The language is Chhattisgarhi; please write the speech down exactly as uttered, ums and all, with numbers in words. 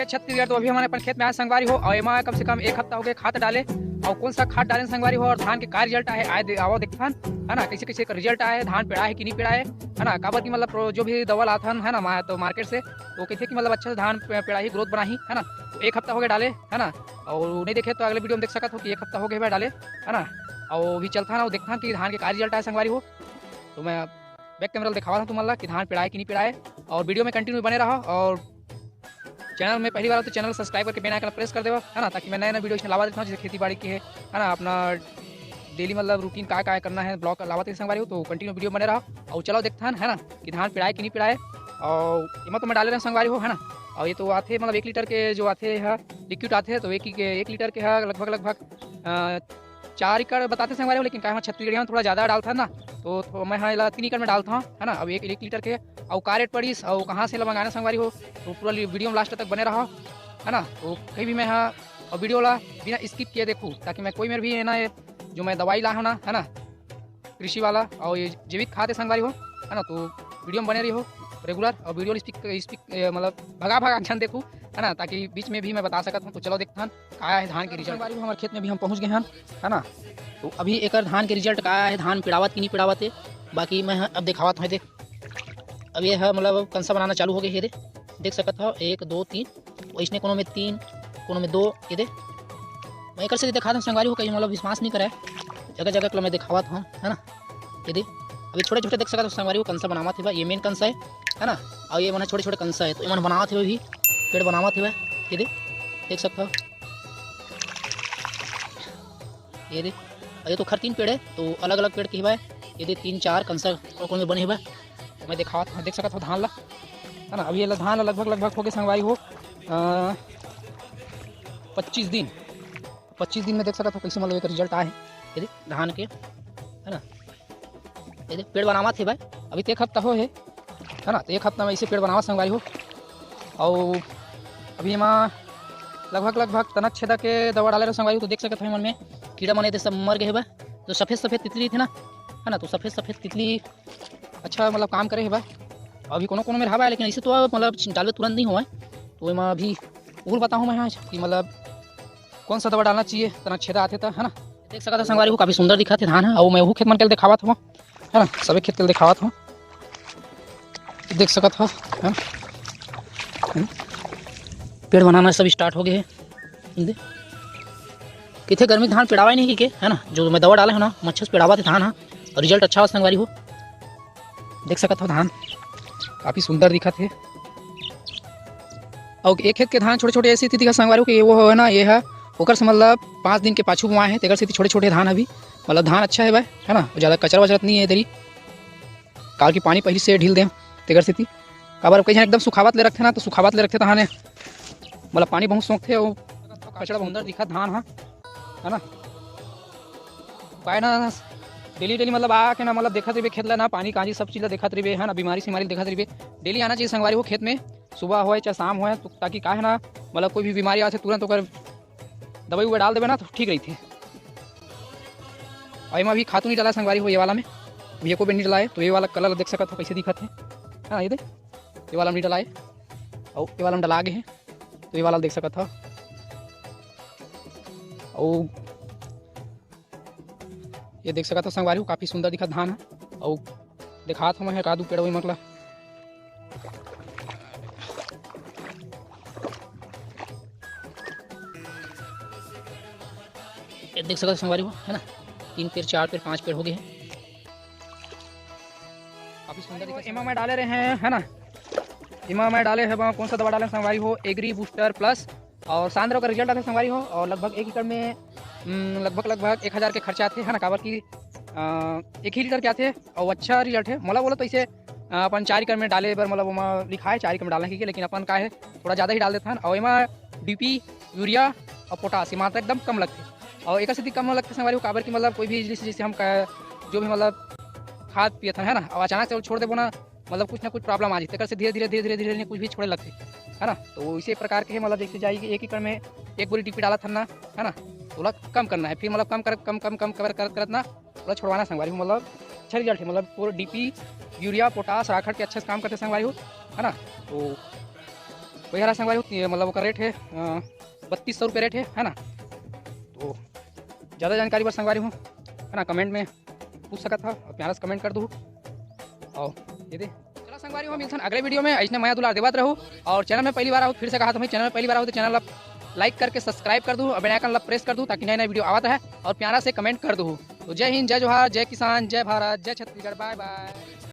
छत्तीसगढ़, तो अभी हमन अपन खेत में आए संगवारी हो, और एमा कम से कम एक हफ्ता हो गए खाद डाले, और कौन सा खाद डाले संगवारी हो, और धान के का रिजल्ट आए, आए दे-, आवो देखथन, है ना, कैसे कैसे का रिजल्ट आए, धान पेड़ा है कि नहीं पेड़ा है, है ना, काबर की मतलब प्रो-, जो भी दवा लाथन, है ना, मा-, तो मार्केट से, तो कहते कि मतलब अच्छा से धान पे-, पेड़ा ही, ग्रोथ बना ही, है ना। तो एक हफ्ता हो गया डाले, है ना, और नहीं देखे तो अगले वीडियो में देख सकत हो कि एक हफ्ता हो गया है डाले, है ना। और भी चलता ना, वो देखता कि धान के का रिजल्ट आए संगवारी हो। तो मैं बैक कैमरा दिखावा था तुमन ला कि धान पेड़ाए कि नहीं पेड़ाए, और वीडियो में कंटिन्यू बने रहा, और चैनल में पहली बार हो तो चैनल सब्सक्राइब करके बेल आइकन प्रेस कर देवा, है ना, ताकि मैं नया नया वीडियो इसमें लावा देता हूँ, जैसे खेती बाड़ी की है, है ना, अपना डेली मतलब रूटीन का का करना है, ब्लॉग लावा देते संगवारी हो, तो कंटिन्यू वीडियो बने रहा। और चलो देखथन, है ना, कि धान पेड़ाए कि नहीं पेड़ाए। और एमा तो मैं डाले रहे संगवारी हो, है ना, और ये तो आथे मतलब एक लीटर के जो आथे है लिक्विड आथे, तो एक ही के, एक लीटर के है लगभग लगभग अ, चार एकड़ बताते संगवारी हो, लेकिन काय मैं छत्तीसगढ़िया में थोड़ा ज़्यादा डालता ना, तो थो-, मैं हाँ एला तीन एकड़ में डालता हूँ, है ना। अब एक, एक लीटर के, और का रेट पड़ीस और कहाँ से एला मंगाना संगवारी हो, तो पूरा ली-, वीडियो में लास्ट तक बने रहा, है ना। तो कहीं भी मैं हाँ और वीडियो ला बिना स्किप किए देखूँ, ताकि मैं कोई मेर भी है ना, ये जो मैं दवाई ला हूँ ना, है ना, कृषि वाला, और ये जैविक खाद है संगवारी हो, है ना। तो वीडियो में बने रही हो रेगुलर, और वीडियो स्पिक स्पिक मतलब भगा भगा झन देखू, है ना, ताकि बीच में भी मैं बता सकत हूँ। तो चलो देखथन का है धान के रिजल्ट। संगवारी हो, हमारे खेत में भी हम पहुँच गए हैं, है ना। तो अभी एकर धान के रिजल्ट का है, धान पिड़ावत कि नहीं पिड़ावत है, बाकी मैं अब दिखावत हूँ। देख, अब ये है मतलब कंसा बनाना चालू हो गए, ये दे, देख सकत हो, एक, दो, तीन, वैसने कोनो में तीन, कोनो में दो, ये दे। मैं एकर से दिखात हूँ संगवारी हो, कहीं मतलब विश्वास नहीं करे, जगह जगह के मैं दिखावत हूँ, है ना। ये दे, अभी छोटे छोटे देख सकत हो संगवारी हो, कंसा बनावत हे बा, ये मेन कंसा है, है ना। और ये मन छोटे छोटे कंसा है, तो ये मन बनावत हे अभी, पेड़ बनावत हे बा, ये दे, देख सकत हो, ये दे। और ये तो खर तीन पेड़ है, तो अलग अलग पेड़ के हे बा, ये दे, तीन चार कंसा ओकर में बने हे बा। तो मैं दिखावत हूँ, देख सकत हो धान ला, है ना। अभी ये ला धान ला लगभग लगभग हो गए संगवारी हो अ, पच्चीस दिन, पच्चीस दिन में देख सकत हो कैसे मतलब एक रिजल्ट आए हे, ये दे, धान के, है ना। ये दे, पेड़ बनावत हे बा, अभी तो एक हफ्ता हो हे, है ना। तो एक हफ्ता में ऐसे पेड़ बनावत संगवारी हो। और अभी एमा लगभग लगभग तनक छेदा के दवा डाले रहे संगवारी हो, तो देख सकत हो मन में कीड़ा मन ये दे सब मर गए हे बा। तो सफेद सफेद तितली थे ना, है ना, तो सफेद सफेद तितली अच्छा मतलब काम करे हे बा। अभी कोनो कोनो में रहा बा, लेकिन ऐसे तो मतलब डाले तुरंत नहीं होवय, तो एमा अभी उल बताहूँ मैं हाँ कि मतलब कौन सा दवा डालना चाहिए, तनक छेदा आथे त, है ना। देख सकत हो संगवारी हो, काफी सुंदर दिखत हे धान ह, अउ मैं ओहू खेत मन के दिखावत हूँ, है ना, सभी खेत के दिखावत हूँ। देख सकत हो, है ना, पेड़ बनाना सब स्टार्ट हो गए हे। दे, किथे गर्मी धान पिड़ावा ही नहीं के, है ना, जो मैं दवा डाले हूँ ना, मच्छर से पिड़ावा थे धान ह, और रिजल्ट अच्छा हो संगवारी हो। देख सकत हो धान काफी सुंदर दिखत हे। अउ एक खेत के धान छोटे-छोटे ऐसे दिखत संगवारी हो कि ये वो है ना, ये है ओकर से मतलब पाँच दिन के पाछू बोआए हे, तेकर सेती छोटे-छोटे धान अभी, मतलब धान अच्छा हे भाई, है ना, ज्यादा कचरा वचरा तो नहीं है इधर ही, काल के पानी पहली से ढील दे, तेकर सेती। काबर कई झन एकदम सुखावत ले रखथे ना, तो सुखावत ले रखथे तहाने, मतलब पानी बहुत सोखथे, वो कचरा बहुत सुंदर दिखत धान ह, है ना। काय ना डेली डेली मतलब आके ना मतलब देखत रहिबे खेत ला ना, पानी कांजी सब चीज ला देखत रहिबे, है ना, बीमारी सीमारी देखत रहिबे। डेली आना चाहिए संगवारी हो खेत में, सुबह होए चाहे शाम होए, तो ताकि का है ना, मतलब कोई भी बीमारी आथे तुरंत ओकर दवाई उवाई डाल देबे ना तो ठीक रहिथे। और एमा अभी खातू नहीं डाला संगवारी हो ये वाला में, अभी एको बेर नहीं डाला है। तो ये वाला कलर देख सकत हो कैसे दिखत है, है ना, ये दे, ये वाला में नहीं डाला है और ये वाला में डाला आगे है, तो ये वाला देख सकत हो। और ये देख सकत हो संगवारी हो, काफी सुंदर दिखत धान है। और दिखात हूँ मैं एक आधू पेड़ वही मकला। ये देख सकत हो संगवारी हो, है ना, तीन पेड़, चार पेड़, पांच पेड़ हो गए हैं। काफी सुंदर दिखत। एमा मैं डाले रहे हैं, है ना, एमा मैं डाले हैं, कौन सा दवा डाले संगवारी हो, एग्री बूस्टर प्लस, और शानदार ओकर रिजल्ट आथे संगवारी हो। और लगभग एक एकड़ में, हम्म, लगभग लगभग एक हजार के खर्चा आथे, है ना, काबर कि अ, एक ही लीटर के आथे और अच्छा रिजल्ट है। मोला बोला तो इसे अ, अपन चार एकड़ में डाले बर, मतलब ओमा लिखा है चार एकड़ में डालना की, लेकिन अपन का है थोड़ा ज्यादा ही डाल देथन। और एमा डीपी, यूरिया और पोटास की मात्रा एकदम कम लगथे। और एक सेती कम लगथे संगवारी हो, काबर कि मतलब कोई भी जैसे, जैसे हम का, जो भी मतलब खाद पियथन, है ना, और अचानक से छोड़ देबो ना, मतलब कुछ ना कुछ प्रॉब्लम आ जाथे, तेकर से धीरे धीरे धीरे धीरे धीरे कुछ भी छोड़े लगथे, है ना। तो इसे प्रकार के मतलब जैसे जाएगी एक एकड़ में एक बोरी डीपी डालथन ना, है ना, तो ओला कम करना है, फिर मतलब कम कर कम कम कम कर करत करत ना ओला छोड़वाना संगवारी हो, मतलब अच्छा रिजल्ट है, मतलब पूरा डीपी, यूरिया, पोटास, राखड़ के अच्छा से काम करथे संगवारी हो, है ना। तो वही हरा संगवारी हो, मतलब ओकर रेट है बत्तीस सौ रुपये रेट है, है ना। तो ज़्यादा जानकारी बर संगवारी हो, है ना, कमेंट में पूछ सकत हो और प्यारा से कमेंट कर दू। और ये दे चला संगवारी हो, मिलथन अगले वीडियो में। ऐसने मया दुलार देवत रहू और चैनल में पहली बार आहो, फिर से कहा तुम्हें, चैनल में पहली बार आहो तो चैनल ला लाइक करके सब्सक्राइब कर दू और बेल आइकन ला प्रेस कर दू, ताकि नए नए वीडियो आवत रहे और प्यारा से कमेंट कर दू। तो जय हिंद, जय जोहार, जय किसान, जय भारत, जय छत्तीसगढ़, बाय बाय।